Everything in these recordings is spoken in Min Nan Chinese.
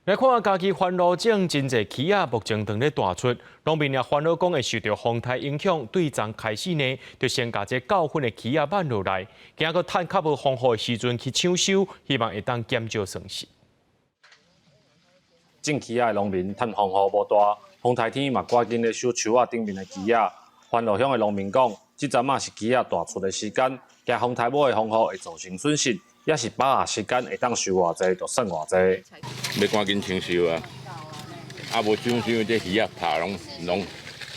來看嘉義番路種真濟柿仔，目前正咧大出，農民也煩惱講會受著風颱影響，對昨開始呢，就先共這夠粉的柿仔挽落來，驚閣趁較無風雨的時陣去搶收，希望會當減少損失。種柿仔的農民趁風雨無大，風颱天嘛趕緊咧收樹仔頂面的柿仔。番路鄉的農民講，這陣仔是柿仔大出的時間，驚風颱尾的風雨會造成損失，也是把握時間會當收偌濟就算偌濟。欲趕緊搶收啊！啊無搶收，這魚仔拍攏攏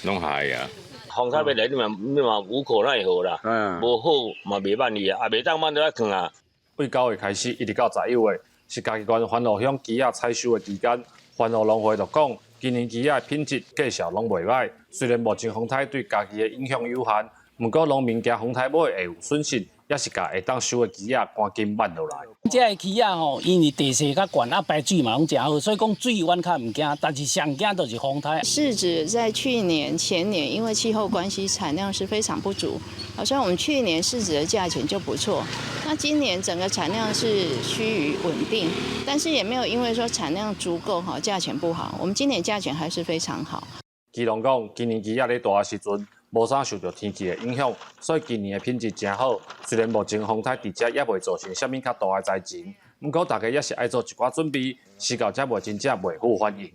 攏害啊！風颱欲來，你嘛無可奈何啦。無好嘛袂挽去啊，啊袂當挽就愛囥啊。對9月開始一直到11月，是嘉義縣番路鄉柿仔採收的期間。番路農會就講，今年柿仔的品質價數攏袂䆀。雖然目前風颱對嘉義的影響有限，毋過農民驚風颱尾會有損失，也是共會當收的柿仔趕緊挽落來。這个柿仔吼，因為地勢較懸，啊排水嘛攏誠好，所以講水阮較毋驚，但是上驚就是風颱。柿子在去年、前年因為氣候關係，產量是非常不足，好像我們去年柿子的價錢就不錯。那今年整個產量是趨於穩定，但是也沒有因為說產量足夠哈，價錢不好。我們今年價錢還是非常好。柿農講，今年柿仔咧大的時陣，無啥受著天氣的影響，所以今年的品質誠好。雖然目前風颱佇遮猶未造成啥物較大的災情，毋過大家也是愛做一寡準備，時到才袂真正袂赴反應。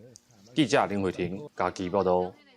記者林慧婷嘉義報導。